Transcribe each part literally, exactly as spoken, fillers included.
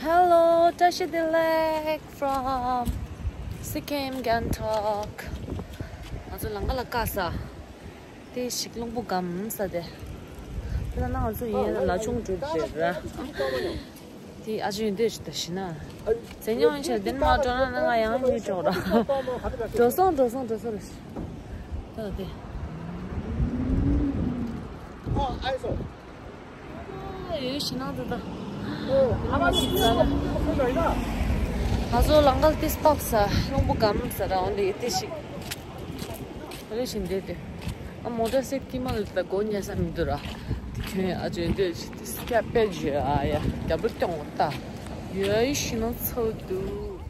Hello, བཀྲ་ཤིས་བདེ་ལེགས། From Sikkim, Gangtok. ང་ཚོ་ལམ་ཁ་ལ་བཀག་ས། དེ་ཞིག་རླུང་བུ་སྒམ་ས་དེ། དེ་ལ་ང་ཚོ་ཡིན་ལ་ཆུང་འགྲོ་རེད་ར། དེ་ཨ་ཅེ་ཡོན་ཏན་ཞིག་ད་ཤི་ན། ཟེ་ཉོ་ཡིན་ཆེ་དེ་མ་འགྲོ་ན་ང་ཡང་མི་འགྲོ་ར། འགྲོ་སོང་འགྲོ་སོང་འགྲོ་སོང་རེད། ད་དེ། ཨ་ཡོད་ཤི་ན་དེ་ད། ང་ཚོ་ལམ་ཁ་དེ་སྟག་ས་རླུང་བུ་སྒམ་ས་ར་འོན་ཏེ་དེ་ཞིག་རེ་བཞིན་བསྡད་དེ། ཨ་མོ་ཊ་སའི་ཀི་མ་ལ་ད་སྒོ་ཉལ་ས་མི་འདུག་ར། དེ་ཁྱོད་ཨ་ཅོ་འདོད་ཅི་དེ་སྐྱ་པད་ཇི་ཨ་ཡ་རྒྱབ་ལོ་སྐྱོང་བ་ལྟ། ཡོད་ཤི་ན་ཚོ་འདུག་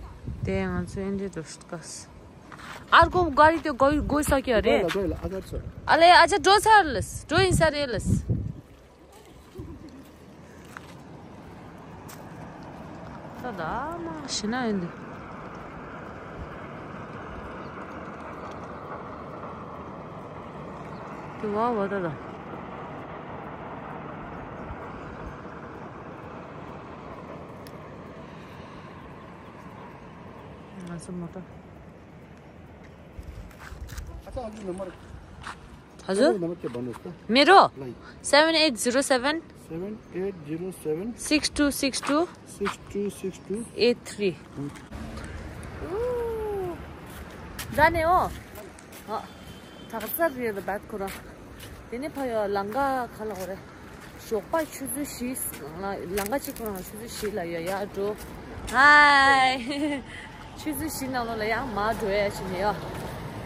དེ་ང་ཚོ་ཨེ་འདྲེ་འགྲོ་ཤི་ཀ་ས། ཨར་གོ་ག་རི་དེ་གོ་གོ་ས་ཀྱ་རེད། ཨ་ལེ་ཨ་ཅག་འགྲོ་ཚར་ལས་འགྲོ་ཡིན་ས་རེད་ལས། ད་ད་མ་ཤི་ན་ཡིན་འདི། དེ་བ་བ་ད་ད། ང་ཚོ་མོ་ཊ། अच्छा, अभी नंबर हजुर। नंबर के भन्नुहोस् त। मेरो? Like. seven eight zero seven। seven eight zero seven। six two six two। six two six two। eight three। जाने हो? अँ, थाहा छ रे बात कुरा। तेने भयो लंगा खाला हो रे। ཞོགས་པ་ཆུ་ཚོད་བཞི། ལང་ཀ་གཅིག་ཁོ་རང་ཆུ་ཚོད་བཞི་ལ་ཡ་ཡ་འགྲོ། ཧའི། ཆུ་ཚོད་བཞི་ནང་ལོགས་ལ་ཡང་མར་འགྲོ་ཡ་ཕྱིན་ནས་ཡ།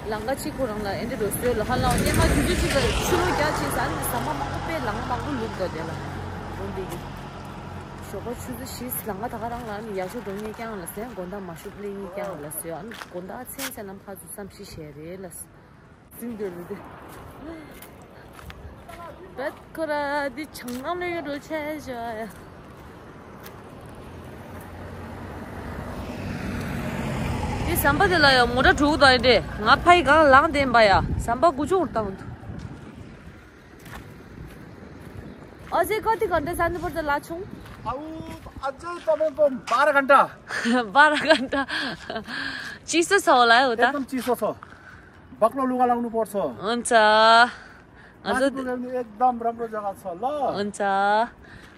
ལང་ཀ་གཅིག་ཁོ་རང་ལ་ཨེ་འདྲ་འགྲོ་སྲོལ་ལ་ཧ་ལམ་སྔོན་མ་དུས་ཚོད་གཅིག་ལ་ཆུ་ལོག་རྒྱག་ཕྱིན་ས་ནི་ཟམ་པ་མང་པོ་དཔེ་ལང་མང་པོ་ལུག་དགའ་དེ་ལ། འོན་ཏེ་གི་ཞོགས་པ་ཆུ་ཚོད་བཞི་ལང་ཀ་ད་ག་རང་ལ་ནི་ཡ་ཤོ་འགྲོ་ངེས་ཀྱང་ལ་ཟེར། དགོང་དག་མ་ཤུབ་ལེ་ངེས་ཀྱང་ལ་ཟེར། ཨ་ནི་དགོང་དག་མཚན་ཟེར་ན་ཕ་ཚུ་བསམ་ཤི་ཞེས་རེད་ལ། ཟིང་དུ་རུ་དེ། བད་ཁོ་ར་དེ་ཆང་ནང་ལོས་ཡོད་འགྲོ་ཆེ་ཞོ་ཡ། དེ་ཟམ་པ་དེ་ལ་ཡང་མོ་ཊ་དྲུག་དང་ཡིན་ཏེ། ང་ཕ་ཡི་གང་ལངས་དེ་ཡིན་པ་ཡ། ཟམ་པ་དགུ་ཅུ་བཏང་འདུག अझै कति घन्टासम्म पर्छ लाचुङ? अब अझै तपाईँको बाह्र घन्टा। बाह्र घन्टा। चिसो छ होला है उता? एकदम चिसो छ। बाक्लो लुगा लाउनु पर्छ। हुन्छ। ङ माथि पुग्यो भने एकदम राम्रो जग्गा छ ल। हुन्छ।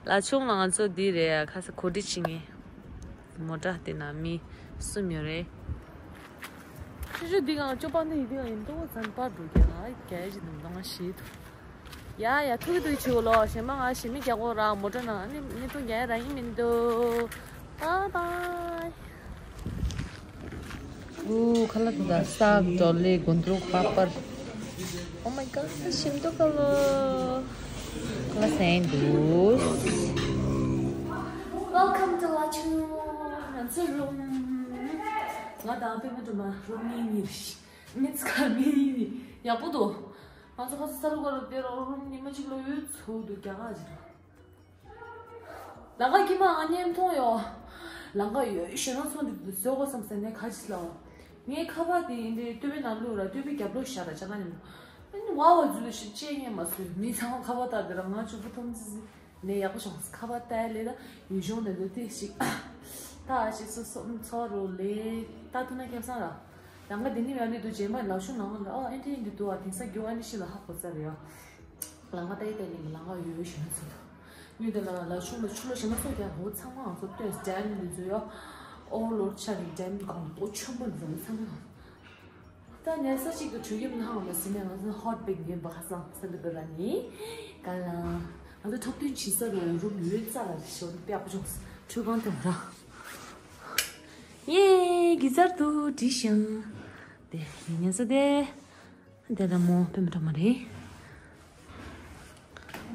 लाचुङ ང་ཚོ་འདི་རེད། ཁ་ས་གོ་སྒྲིག་བྱེད་ངེས། མོ་ཊ་དེ་ན་མི་གསུམ་ཡོད་རེད། ཆུ་ཆུ་འདི་གང་ཅོ་པ་འདི་ཡི་འདི་གང་ཡིན་ཏོ་ཙམ་པར་འགྲོ་རྒྱ་ང་རྒྱ་ཡི་ནང་ང་ཤི་འདུག་ཡ་ཡ་ཐུག་གི་འདུག་ཆུ་ལོ། གཞན་མ་ང་ཞི་མི་རྒྱ་གོ་ར་མོ་ཊ་ནང་ནི་མི་ཐུག་རྒྱ་ར་ཡིན་མི་འདུག Bye bye. ཨུ་ཁ་ལག་དང་སག་ཏྲོ་ལེ་གོན་ཏྲོ་ཁ་པར། Oh my god, ཤིམ་ཏོ་ཁ་ལོ། ཁ་ལག་སེང་འདུག Welcome to Lachung. ང་ཚོའི་རུམ། ང་དང་པད་མ་དྲི་མ་རུམ་གཉིས་གཉིས་རེད། མི་ཚེ་ག་མི་ཡིན་ནི་ཡག་པོ་འདུག་ང་ཚོ་ཁ་ཚོ་ས་རུ་ག་རུ་དེ་རུ་རུམ་ཉི་མ་གཅིག་ལོ་ཡོད་ཚོ་འདུག་རྒྱ་གར་ཅིག་ལ། ལང་ཀ་ཀི་མ་ང་བརྙན་མཐོང་ཡོད། ལང་ཀ་ཡོད་ཞེ་ན་ཚོ་འདི་བཟོ་དགོས་བསམ་ཟེར་ནས་ཁ་ཅིག་ལ། ངའི་ཁ་པར་དེ་ཡིན་དེ་ལྟོས་པའི་ནང་བླུགས་ར་ལྟོས་པའི་རྒྱབ་ལོགས་བཞག་ར་ཅ་ན་ཉིན་མོ། ཨ་ནི་ཝ་ཝ་འཛུལ་ལ་ཞིག་བཅད་ངས་མ་བཟོས། མི་ཚང་མ་ཁ་པར་ལྟ་དེ་ར་ང་ཅུ་བུ་ཐོམ་ཙི་ཙི་ནས་ཡག་པོ་བྱུང་། ཁ་པར་ལྟ་ཡ་ལས་ད་ཡུལ་གཞུང་ནས་འདུག་དེ་ཞིག་ད་ཨ་ཞིག་སོ་སོ་འཚོ་རོ་ལས་ད་ཐུག་ན་ཁེབས་སང་ར། ལང་ཀ་འདི་ནི་ཡང་ལི་དུ་རྗེས་མ་ལ་ཤུ་ནང་ལ་ཨ་ཨེ་འདྲ་ཡིན་འདི་དུ་ཨ་དེང་སང་རྒྱུ་ཨ་ནི་ཤི་ལ་ཧ་གོ་ཚར་ཡ། ལང་ཀ་ཏའི་ཏའི་ནི་ལང་ཀ་ཡོད་ཡོད་ཞེ་ན་ཚོ་དུ། ངས་དེ་ལ་ལ་ཤུ་ལ་ཆུ་ལ་ཞེ་ན་ཚོ་རྒྱ་ཧོ་ཚང་མ་ང་ཚོ་ལྟོས་ཌེམ་འདི་ཚོ་ཡ། ཨོ་ལོར་ཆ་གི་ཌེམ་གང་པོ་ཆེན་པོ་འདི་ཚོ་ཚང་མ། ད་ཉལ་ས་གཅིག་ཏུ་བྲོས་ཡོད་ན་ཧང་ལ་ཟིན་ནས་ང་ཚོ་ཧོ་ཊི་སྦིང་ཡོད་པ་ཧ་སང་ས་འདི་གི་ར་ནི། ག་ལ། ང་ཚོ་འཁྲབ་སྟོན་བྱེད་ས་རུ་རུམ་ཡོད་ཙ་ལ་ཞོ་ནི་པེ་ཨ་པ་ཅོང་ཁྲུ་གང་དེ་མ་ར། ཡེ་གི་ཛར་དུ་བྲིས་ཤིང་། དེ་ཉལ་ས་དེ། དེ་ལ་མོ་པེ་མི་འགྲོ་མ་རེད།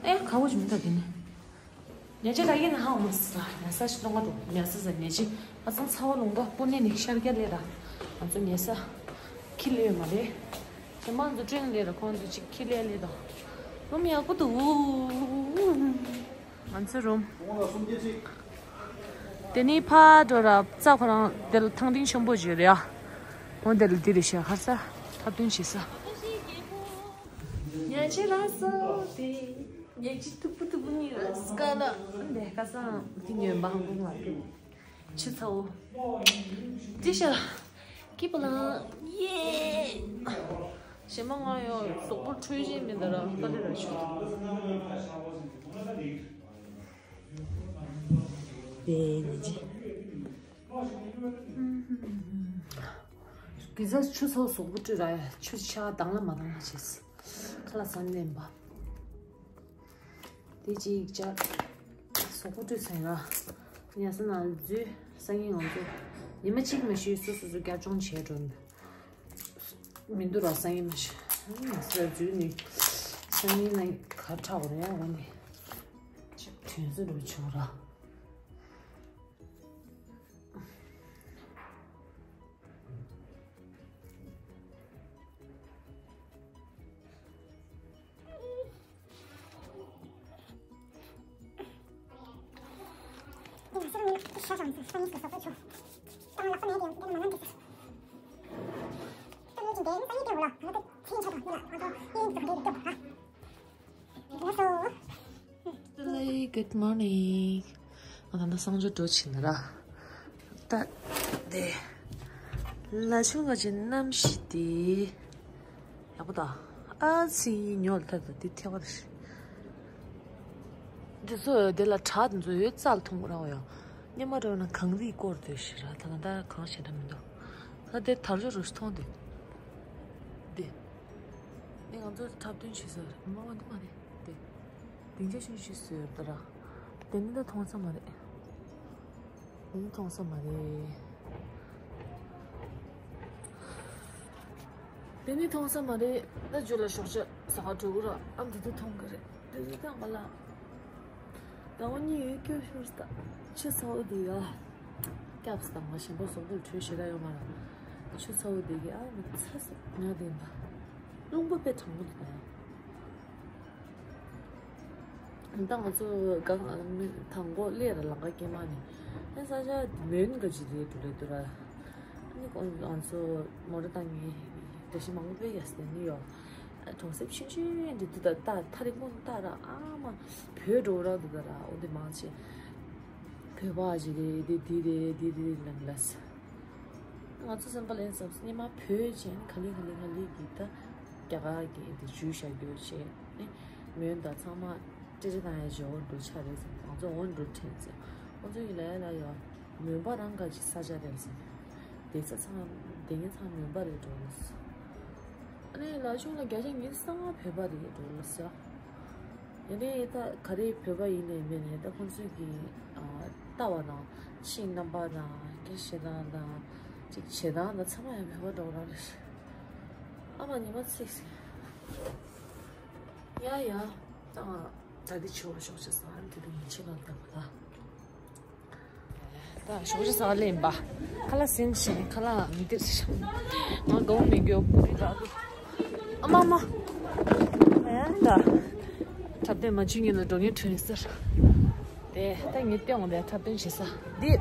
ཨེ་ཁ་བོ་ཅི་མི་འདུག་དེ་ནི། ཉལ་ཆས་ག་གི་ན་ཧ་མ་སི་ལ་ཉལ་ས་ཞིག་གཏོང་ག་འགྲོ་ཉལ་ས་ཟ་ཉལ་ཆས་ཨ་ཚང་ཚ་བ་ལུང་པ་སྤུ་ནས་ནི་ཤར་རྒྱ་ལས་ར། ང་ཚོ་ཉལ་ས་ཁི་ལས་མ་རེད། ཞེ་མ་ང་ཚོ་ཀྲེན་ལས་ར་ཁོང་ཚོ་ཅིག་ཁི་ལས་ལས་དང་། རུམ་ཡག་པོ་འདུག་ང་ཚོའི་རུམ། དེ་ནས་ཕར་འགྲོ་ར་རྩ་ཁོ་རང་དེ་ལ་ཐང་ཐིང་ཆེན་པོ་ཞིག་རེད་ཨ། འོ་དེ་ལ་འདི་རེད་ཤག་ཁར་ས་ཐབ་སྟོན་བྱེད་ས། ཉལ་ཆས་རག་སོང་སྟེ། ཉལ་ཆས་ཐུབ་པོ་ཐུབ་པོ་གཉིས་རག་སོང་། དཀའ་ལ་འདི་ཁ་སང་དེ་ཉོས་འབའ་ཧང་གོང་ལ་འགྲོ། ཕྱི་ཚ་བོ། ཅི་ཤ། སྐྱིད་པ་ལ། ཡེ། ཞེ་མ་ང་ཡོ་སོག་པོ་འཕྲོད་བཞིན་མི་འདུག་ར་ཏ་ལི་ར་ཆུ། དེ་ནི་ཅི། གི་ཟ་ཆུ་ཚ་བོ་སོག་པོ་འཕྲོད་ར་ཆུ་ཆ་དང་ལ་མ་དང་ལ་བྱེད། ཁ་ལག་ཟ་ནས་ལེན་པ། དེ་གཅིག་བྱ། སོག་པོ་སྤྲོད་ཚན་ར། ཉལ་ས་ནང་འཛུལ། སང་ཉིན་ང་ཚོ། ཉི་མ་གཅིག་མ་ཤི་སོ་སོ་སོ་བསྐྱར་སྦྱོང་བྱས་འགྲོ་འདུག་མི་འདུག་ར་སང་ཉིན་མ་ཤི། ཉལ་ས་འཛུལ་ནས། སང་ཉིན་ན་གར་འཁྲབ་རེད་འོ་ནི། དུས་ཚོད་འགྲོ་ཆོག་ར། Hello, good morning. ང་ད་ལྟ་གསང་སྤྱོད་འགྲོ་ཕྱིན་ན་ར། ད་དེ། ལ་ཆུང་ག་ཅི་གནམ་གཤིས་དེ། ཡག་པོ་ད། ཨ་ཙི་ཉོ་ལ་ད་ད་དེ་ཐེ་བ་རེད། དེ་ཚོ་དེ་ལ་བྲག་དེ་ཚོ་ཡོད་རྩ་ལ་མཐོང་གི་ར་བ་ཡ། སྙེ་མ་འགྲོ་ན་གངས་རིས་སྐོར་དེ་ཞེ་ར་ད་ད་ད་གངས་ཞེ་དྲག་མི་འདུག་ད་དེ་དར་ལྕོག་རུ་མཐོང་དེ། དེ། ནི་ང་ཚོ་འཁྲབ་སྟོན་བྱེད་ས་རེད། མ་བ་འདི་མ་རེད་དེ། སྡིངས་ཆ་ཆུང་ཆུང་བཟོས་ཡོད་ད་ར། དེ་ནི་ད་མཐོང་ས་མ་རེད། དེ་ནི་མཐོང་ས་མ་རེད། དེ་ནི་མཐོང་ས་མ་རེད། ད་རྒྱུ་ལ་ཞོགས་ཇ་ཟ་ག་འགྲོ་གི་ར། ཨ་འདི་དུ་མཐོང་གི་རེད། དེ་ནི་ད་ང་ལ། ཟླ་བ་གཉིས་ཡོད་སྐྱོ་ཤོར་ས། ཆུ་ཚ་བོ་དེ་ཡ། སྐྱབས་དང་མ་ཞིམ་པོ་བཟོ་འདུག་བྲོས་ཞེ་དྲག་ཡོད་མ་རེད། ཆུ་ཚ་བོ་དེ་གི་ཨ་མི་ཚ་ས་ཉག་དེ་འདྲ། རླུང་པོ་དཔེ་གྲང་མོ་འདུག་ད། ད་ང་ཚོ་གང་མི་དང་པོ་སླེབས་ར་ལམ་ཁ་སྐྱེལ་མ་ནས། ཨ་ས་ཆ་མོན་ག་ཅི་རེད་འགྲོ་ལེ་འདུག་ར། ཨ་ནི་ཁོང་ང་ཚོ་མོ་ཊ་བཏང་ངེ་བཀྲ་ཤིས་མང་པོ་དཔེ་ཡ་སྟེ་ནི་ཡོ། གྲོང་གསེབ་ཆུང་ཆུང་འདི་འདུག་ད་ད་ཐ་རི་མོ་ད་ར་ཨ་མ་བོད་འགྲོ་ར་འདུག་ད་ར་འོ་འདི་མང་ཆེ། བོད་པ་ཅིག་རེད་དེ་འདི་རེད་འདི་རེད་ལབ་ལབ། ང་ཚོ་སེམས་པ་ལེན་བསམ་སྙེ་མ་བོད་ཅན་ག་ལེ་ག་ལེ་ག་ལེ་གི་ད་རྒྱ་གར་གི་འདི་ཇུས་བཞག་རྒྱུ་བྱས་ནི་མོན་ད་ཚང་མ་ཏྲེ་ཏྲེ་བཏང་ཡ་ཇོ་འགྲོ་ཆ་རེད་ཟེར། ང་ཚོ་འོ་འགྲོ་དྲན་ཟེར། ཁོང་ཚོ་ཡི་ལ་ཡ་ལ་ཡ་མོན་པ་རང་ག་ཅིག་ས་ཆ་རེད་ཟེར། དེ་ཚ་ཚང་དེ་ངན་ཚང་མོན་པ་རེད་འགྲོ་ཟེར། ཨ་ནི་ལ་ཆུང་ལ་རྒྱ་ཆེན་ངེད་ཚང་མ་བོད་པ་རེད་འགྲོ་ཟེར། ཡིན་ནའི་ད་ག་རེ་བོད་པ་ཡིན་ནའི་མིན་ནའི་ད་ཁོང་ཚོས་ཀྱི་ཨ་ལྟ་བ་དང་ཆིག་རྣམ་པ་དང་སྐད་བཤད་སྟངས་དང་ཅིག་བྱེད་སྟངས་དང་ཚང་མ་ཡང་བོད་པ་འདྲ་བོ་རང་རེད། ཨ་མ་ཉི་མ་ཚིག་ཟིན། ཡ་ཡ། ད་ང་ད་འདི་ཆེ་བ་ཤོག་ཅེས་ཟ་ར་དེ་དུ་ཉིན་ཕྱེད་ལ་བསྡད་པ་ད། ད་ཞོགས་ཇ་ཟ་ལེན་པ། ཁ་ལག་ཟིན་ཞིང་ཁ་ལག་མི་སྟེར་ཞིང་། ང་དགའ་བོ་མི་འགྱོ་པུ་རི་རག་གི། ཨ་མ་མ། ཨ་ཡ་ད། འཁྲབ་སྟོན་མ་བྱེད་ཉིན་ལ་འགྲོ་ངན་ཁྲོན་ཟེར། དེ་ད་ངས་བལྟས་འོང་དེ་འཁྲབ་སྟོན་བྱེད་ས་འདི།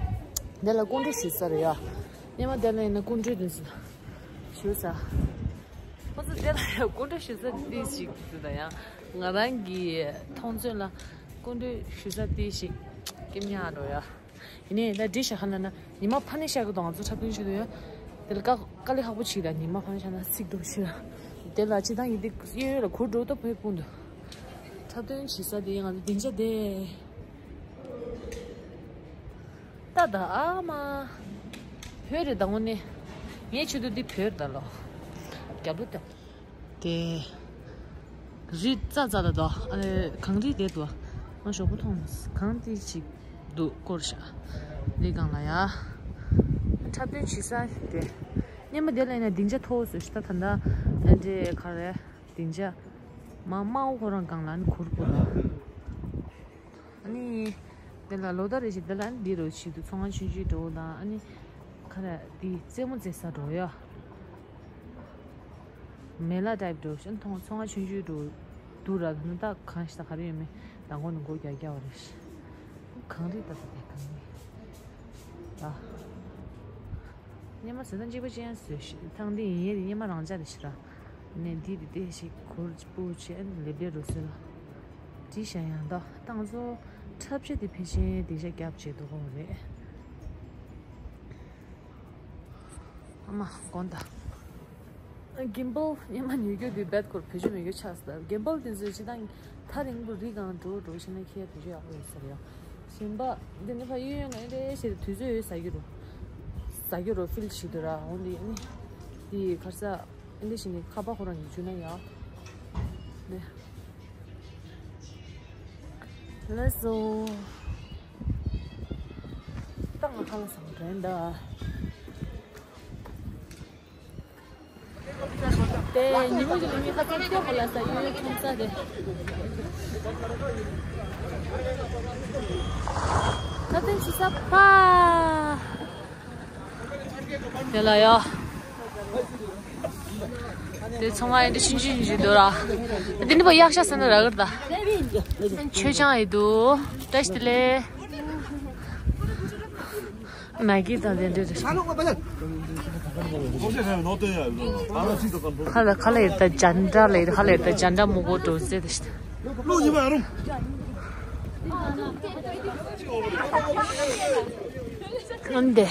འདི་ལ་སྐུ་འདྲ་ཞུ་ས་རེད་ཡ། སྙེ་མ་དེ་ལ་ཡིན་ན་སྐུ་འདྲ་དུ་ཞུ་ས། ཁོ་ཚོ་དེ་ལ་ཡ་སྐུ་འདྲ་ཞུ་ས་དེ་ཞིག་དུ་ད་ཡང་ང་རང་གི་མཐོང་ཚོད་ལ་སྐུ་འདྲ་ཞུ་ས་དེ་ཞིག་སྐྱེ་མྱང་འགྲོ་ཡ། ཡིན་ནའི་ད་འདྲི་བྱ་ཧ་ན་ན་ཉི་མ་ཕ་ནས་ཤར་གི་དང་ང་ཚོ་འཁྲབ་སྟོན་བྱེད་དུ་ཡོད། དེ་ལ་དཀའ་དཀའ་ལས་ཁག་པོ་ཆེ་ད་ཉི་མ་ཕ་ནས་ཤར་ན་ཚིག་འགྲོ་ཆེ་ད། དེ་ལ་ཅི་ད་ཡིན་དེ་གཡས་གཡོན་ལ་གུར་འགྲོ་ད་བོད་སྤུན་དུ། འཁྲབ་སྟོན་བྱེད་ས་དེ་ང་ཚོ་སྡིངས་ཆ་དེ། ད་ད་ཨ་མ། བོད་རེད་ད་དངོས་གནས། ངའི་ཆེད་དུ་འདི་བོད་རེད་ད་ལོ། རྒྱབ་ལོ་ད། དེ། རི་རྩ་རྩ་ད་དོ། ཨ་ནི་གངས་རི་དེ་དོ། ང་ཞོགས་པ་མཐོང་མ་སོང་། གངས་དེ་ཅིག་འདུག་སྐོར་ཤག་འདི་སྒང་ལ་ཡ། འཁྲབ་སྟོན་བྱེད་ས་དེ། སྙེ་མ་དེ་ལ་ཡིན་ན་སྡིངས་ཆ་མཐོ་བོ་བཟོས་ཤག་ད་ད་ལྟ། ཨ་འདྲེ་ག་རེ། སྡིངས་ཆ། མ་དམར་བོ་ཁོ་རང་སྒང་ལ་ཨ་ནི་གུར་བུ་ལ། ཨ་ནི། དེ་ལ་ལོ་ཟླ་རེ་བཞིན་དེ་ལ་ཨ་ནི་འདི་རུ་བྱེད་དུ་ཚོང་ཁང་ཆུང་ཆུང་འགྲོ་དང་ཨ་ནི། ཁ་ར་འདི་རྩེད་མོ་རྩེ་ས་འགྲོ་ཡ། མེ་ལ་ཊའིབ་འགྲོ་ཤ་ཐོང་ཚོང་ཁང་ཆུང་ཆུང་འགྲོ། འདུག་ར་ད་ནི་ད་གང་ཞིག་ད་ག་རེ་ཡོད་མེད་མདང་དགོང་ནས་སྒོ་རྒྱག་རྒྱག་བ་རེད། གངས་རི་ད་ད་དེ་གངས་རི། ད། སྙེ་མ་ཟེར་ན་གཅིག་པ་ཅན་བཟོས་ཤིག་ཐང་འདི་ཡིན་ཡས་དེ་སྙེ་མ་རང་འཇགས་རེད་ཤི་ར། ནས་འདི་དེ་དེ་ཞིག་གུར་སྤུ་ཆེ་ལེབ་ལེབ་རུ་སོད་ལ། བྲིས་བཞག་ཡང་ད་ད་ང་ཚོ་འཁྲབ་ཆ་དེ་ཕལ་ཆེར་དེ་ཤ་རྒྱབ་བྱེད་འདུག་གོ་རེད། མ་དགོངས་དག་གིམ་བལ་སྙེ་མ་ཉོ་རྒྱུ་དེ་རྦད་ཁོར་བེད་སྤྱོད་མེད་རྒྱུ་ཆགས་སོང་། གིམ་བལ་དེ་ཚོའི་སྤྱིར་བཏང་ཐག་རིང་པོ་རི་སྒང་འགྲོ་འགྲོ་བྱས་ན་ཁྱེད་བེད་སྤྱོད་ཡག་པོ་ཡོད་ས་རེད། གཞན་པ་འདི་ནི་ཕ་གཡས་གཡོན་ང་ཨེ་འདྲ་ཞིག་དུས་ཚོད་ཡོད་ཟ་རྒྱུ་རུ་ཟ་རྒྱུ་རུ་ཕིལ་ཞིག་འདུག་ར། འོན་ཏེ་ཨ་ནི་དེ་ག་རེ་ཟ། ཨེ་འདྲ་ཞིག་ནི་ཁ་པར་ཁོ་རང་གིས་འཇུས་ན་ཡག་ནི། ལགས་སོ། ཏང་ཧང་སང་དྲན་ད། དེ་ཉི་མ་གཅིག་ལ་མི་ཁ་ཚ་སྐྱོ་པོ་ལ་ས་ཡོད་ཁྱོད་ས་དེ། ཁ་ཚན་ཆུ་ས་ཕ། དེ་ལ་ཡོ། དེ་ཚང་མ་ཨེ་འདྲ་ཆུང་ཆུང་ཞིག་འདུག་ར། དེ་འདྲ་པོ་གཡག་ཤ་ཟ་ན་ར་གར་ད། མཆོད་ཆང་ཡི་འདུག་བཀྲ་ཤིས་བདེ་ལེགས། མ་གི་དང་དེ་འདྲ་རེད། ཁ་ལ་ཁ་ལ་ཡི་ད་ཇན་འདྲ་ལ་ཡི་ཁ་ལ་ཡི་ད་ཇན་འདྲ་མོ་གོ་འགྲོ་ཟེར་ད་ཤི། འོན་ཏེ།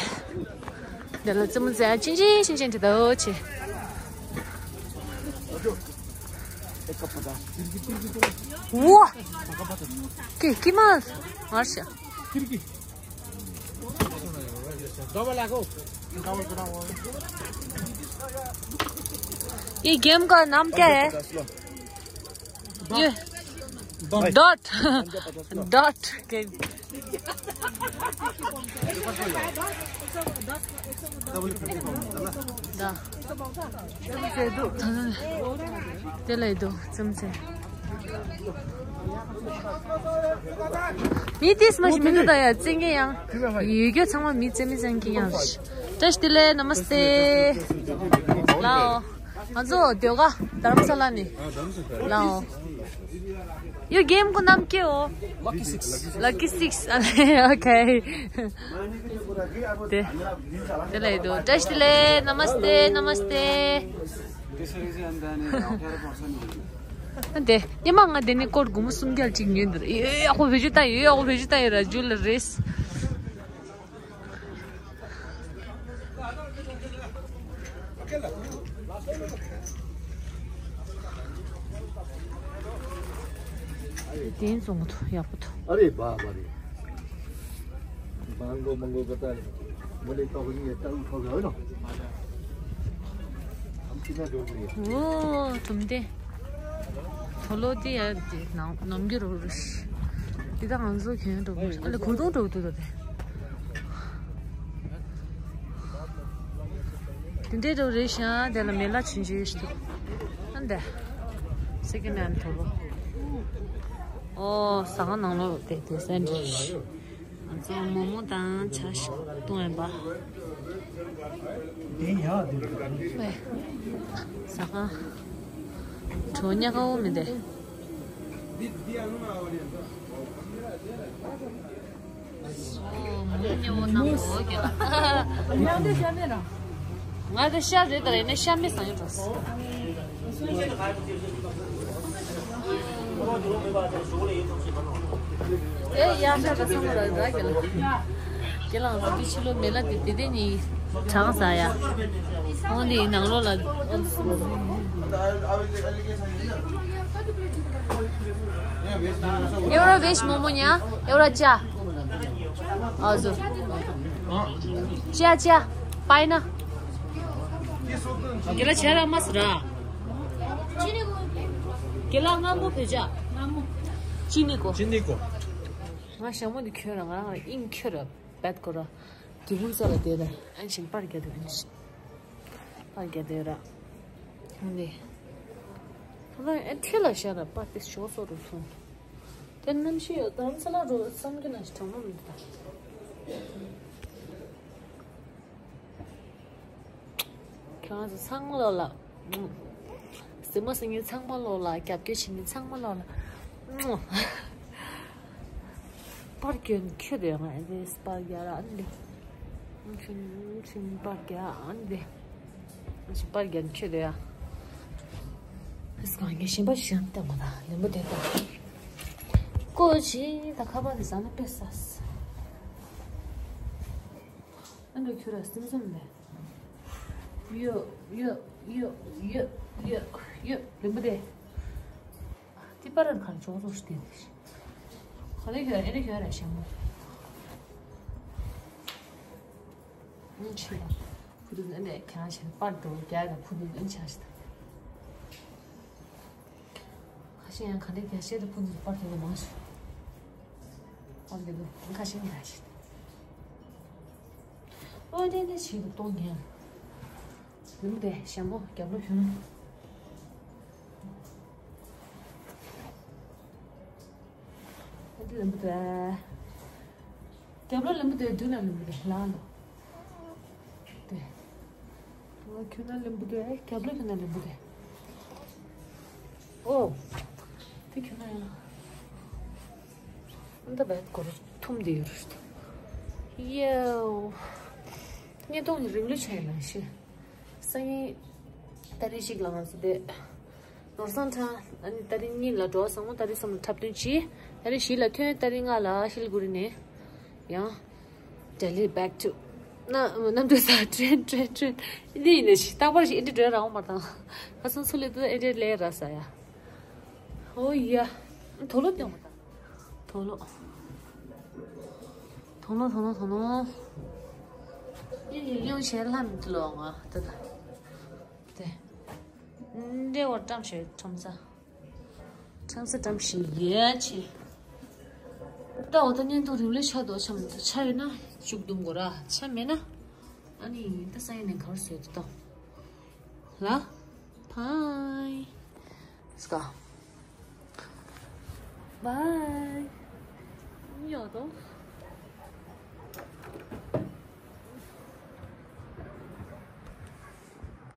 འདི་ལ་ཙི་མོ་ཙེ་ཆིན་ཆིན་ཆིན་ཆིན་དེ་ད་འོ་ཆེ། ཝ། ཀི་ཀི་མ། མར་ཤ། ये गेम का नाम क्या है? ये डॉट। Dot game. ད། དེ་ལས་འདུག་ཙམ་ཚེ། མི་ཏིས་མ་ཞིག་མི་འདུག་ད་ཡ་བཙན་གྱི་ཡང་། ཡོད་རྒྱུ་ཚང་མ་མི་བཙན་མི་བཙན་གྱི་ཡང་རེད། བཀྲ་ཤིས་བདེ་ལེགས། ན་མ་སྟེ། ལའོ། ང་ཚོ་ཟློས་གར་རྡ་རམ་ས་ལ་ནས། ལའོ། यो गेमको नाम के हो? Lucky six. Lucky six. Okay. दे। त्यसलाई दो। टस्टले। नमस्ते, नमस्ते। दे। ये मांगा देने कोड गुम सुन गया चिंगे अंदर। ये आपको भेजता है, ये आपको भेजता है राजू ल रेस। དེ་བཙོང་གི་འདུག་ཡག་པོ་འདུག་ཨ་རེ་བ་བ་རེ། མང་གོ་མང་གོ་ག་ད་མོ་ལེ་ཏོག་ནི་ཡ་ཏ་ཨུ་ཐོག་ག་ཨོ་ནོ། ཨམ་ཅི་ན་འགྲོ་གི་ཡ། ཨོ་གྲུམ་ཏེ། དོ་ལོ་དེ་ཡ་དེ་ནམ་ནམ་རྒྱུན་རུ་རུ་ཤི། དེ་ད་ང་ཚོ་གྱོན་འགྲོ་གི་ཨ་ལེ་གུར་དུང་འགྲོ་གི་འདུག་ད་དེ། དེ་འདྲའི་འགྲོ་རེད་ཤག་དེ་ལ་མེ་ལ་ཆུན་ཆུན་ཞིག་འདུག་ཨ་འདྲ། སེ་ཀེན་ཧེན་དོ་ལོ། ཨོ་ཟ་ཁང་ནང་ལོགས་དེ་དེ་སེ་འདྲ། ང་ཚོ་མོག་མོག་དང་ཇ་ཞིག་བཏུང་ཡིན་པ། དེ་ཡག་དེ་རེད། ཟ་ཁང་། གྲོ་ཉག་གའོ་མི་འདུག་ཨོ་མོག་མོག་ཉེ་བོ་ནང་ལོགས་ཀྱི། ང་དེ་ཤ་རེད་ད་རེད་ནས་ཤ་མེད་ཟ་ཡོད་འགྲོ། ཨེ་ཡ་ཤ་ད་སོང་ར་ར་གི་ལ། ཁྱེད་རང་ཚོ་འདི་ཕྱི་ལོ་མེ་ལ་དེ་དེ་དེ་ནི་གྲང་ཟ་ཡ། འོ་འདི་ནང་ལོགས་ལ། एवढा व्हेज मोमो न्या, एवढा चहा. हजुर. चहा, चहा. पाएन. केला छेरा मस र. केला ngambo pheja. चिनीको. चिनीको. ང་ཞྭ་མོ་འདི་ཁྱོད་རང་ང་རང་ཨིན་ཁྱོད་ར་བད་གོ་ར། དེ་ཧུར་ས་ལ་དེ་ལ་ཨན་ཞིང་པར་རྒྱག་དུ་ཨན་ཞིང་པར་རྒྱག་དུ་ར། ཧུང་ནི་ད་ལྟ་ཨན་ཐེ་ལ་ཤ་ར་པར་དེ་ཞོ་སོ་རུ་ཐུང་། དེ་རྣམ་ཤེས་ཡོད་དམ་ས་ལ་རོ་བསམ་གི་ན་ཞིག་གྲང་མོ་མི་འདུག་ད། ཁྱེད་རང་ཚོ་ཚང་མ་ལོག་ལ། གཟིགས་མོ་གཟིགས་མཁན་ཚང་མ་ལོག་ལ། རྒྱབ་སྐྱོར་བྱེད་མཁན་ཚང་མ་ལོག་ལ། པར་སྐྱོན་ཁྱོད་དེ་ང་ཨེ་པར་རྒྱག་ར་ཨ་ནི་དེ། ཆུན་ཆུན་པར་རྒྱག་ཨ་ནི་དེ། ཆུན་པར་རྒྱག་ཁྱོད་དེ་ཡ། ཨེ་སི་གང་གི་ཞིམ་པ་ཞིམ་ལྟ་མ་ད་ལེན་པོ་དེ་ད། ཀོ་ཅི་ད་ཁ་པར་དེ་ཟ་ན་དཔེ་ས། ཨ་འགྲོ་ཁྱོད་ར་སེམས་སེམས་ལས། ཡོ་ཡོ་ཡོ་ཡོ་ཡོ་ཡོ། ལུས་པོ་དེ། ཏི་པ་རན་ཁར་ཅོག་ཙོག་ཤི་དེ། ཁོ་ནི་ཁྱོད་ཨེ་ནི་ཁྱོད་ར་ཞེ་མོ། ཨུ་ཆི་ལ། ཕུ་དུ་ཨེ་ནི་ཁྱང་ཞེ་པར་དུ་རྒྱ་ག་ཕུ་དུ་ཨེ་ཆ་ཤི་ད། ཁ་ཤས་ཡང་ག་འདྲ་རྒྱ་ཤེས་དུ་ཕུ་དུ་པར་དུ་མང་ཤི། ཨོ་དེ་དུ་ཁ་ཤས་ཡང་ཤི། ཨོ་དེ་ནི་ཆི་དུ་གཏོང་ཉན། ལུམ་དེ་ཞན་པོ་རྒྱབ་ལོ་ཁྱོད། ཨ་འདི་ལུམ་དེ། རྒྱབ་ལོ་ལུམ་དེ་མདུན་ལ་ལུམ་དེ་ལ་ལོ། དེ། ཨོ་ཁྱོད་ན་ལུམ་དེ་རྒྱབ་ལོ་ཁྱོད་ན་ལུམ་དེ། ཨོ། དེ་ཁྱོད་ན་ཡང་། ཨ་འདི་བད་གོར་ཐུམ་དེ་ཡོད་རེད། ཡའོ། ཉེ་དོང་རིང་ལུས་ཆེ་ན་ཤི། སང་ཉིན་ཏ་རིག་གཅིག་ལ་ང་ཚོ་བསྡད། ནོར་བཟང་ཁྲ་ཨ་ནི་ཏ་རིག་གཉིས་ལ་འགྲོ་བ་བཟང་མོ་ཏ་རིག་གསུམ་ལ་འཁྲབ་སྟོན་བྱས། ཏ་རིག་བཞི་ལ་ཐོན། ཏ་རིག་ལྔ་ལ་ཤིལ་གུ་རི་ནས་ཡང་ལྡི་ལི་back to ན་གནམ་གྲུ་ས་ཊེན་ཊེན་ཊེན་འདི་ཡིན་ནས་ཤི་རྟག་པར་ཤི་ཨེ་འདྲ་འགྲོ་རང་མ་དང་ཁ་སང་ཚུ་ལེ་དུ་ཨེ་འདྲ་ལས་ར་ས་ཡ། ཨོ་ཡ། དོ་ལོ་ཏེ་མ་དང་། དོ་ལོ། དོ་ལོ་དོ་ལོ་དོ་ལོ། ཡིན་ཡིན་ཡོང་ཞེ་ལྷམ་དུ་ལོ་ང་ད་ད། དེ། འདྲེ་བར་བཀྲམ་ཞེ་ཁྲམ་ས། ཁྲམ་ས་བཀྲམ་ཞེ་ཡེ་ཆེ། ད་འོ་ད་བརྙན་ཐུང་རིང་ལོས་ཆ་དོ་ཆ་མི་ཚོ་ཆ་ཡོད་ན་བཅུག་དུམ་གོ་ར་ཆ་མེད་ན། ཨ་ནི་ད་ས་ཡིན་ནས་གར་སོད་དུ་ད། ལ། Bye. Let's go. Bye. ཡོད་དོ།